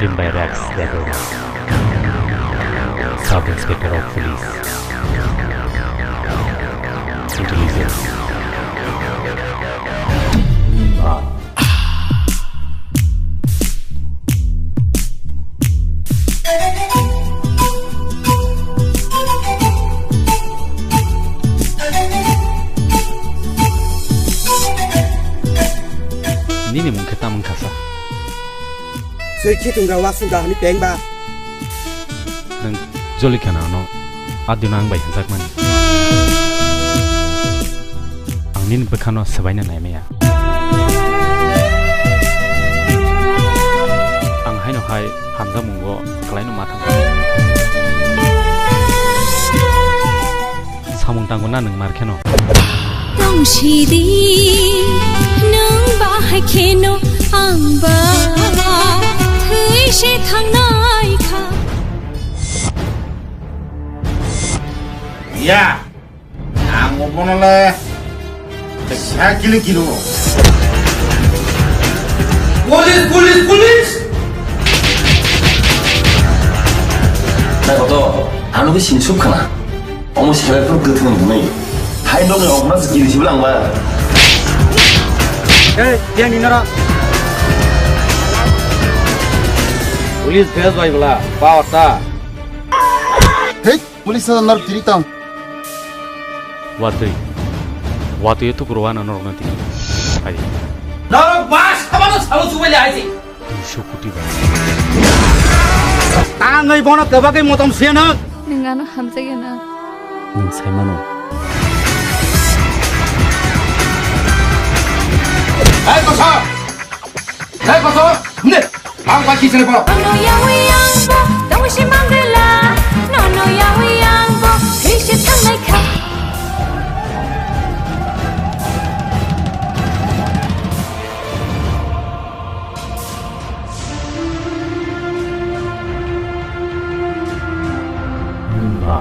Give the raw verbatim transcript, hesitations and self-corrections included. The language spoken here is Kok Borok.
Written by Rex Debbarma, Sub Inspector of Police, Intelligence. Nini mung khe tamo wngkha sa? Swi khitung rao wasung da hwnwi peng ba. Nwng joli kheno ano adino ang bai hwnjakmani. Ang nini bwkhano swbaina nai maya. Ang haino hai hamjakmungo kwlaino ma thangkha. Samung tango na nwng mar kheno. Tong sidi, nwng bahai kheno ang ba thwi se thangnai kha. Ya, ang obono le sa kilo kilo. Police, police, police! Nai koto, ano ke sinsuk khana. Omo selai phuru kwthwng hwnwi. Hai nokni okna se kiri sibla ang ba. Ei, yang ni nara. Police bes bai bla, power ta. Hei, police sa nar tiri tang. Watwi. Watwi tu kurwa na norok na tiri. Hai. Norok bas khabano salu chubai le hai si. Duiso koti ba. Tanwi bono kwbagwi motom se nwng. Nwng ano hamjakya na? Nwng sai mano. Hai kosa! Hai kosa! Ne! Ang ba kisene poro. Nono yawi ang bo, tong si manggela. Nono yawi ang bo, thwi se thangnai kha. Nwng ba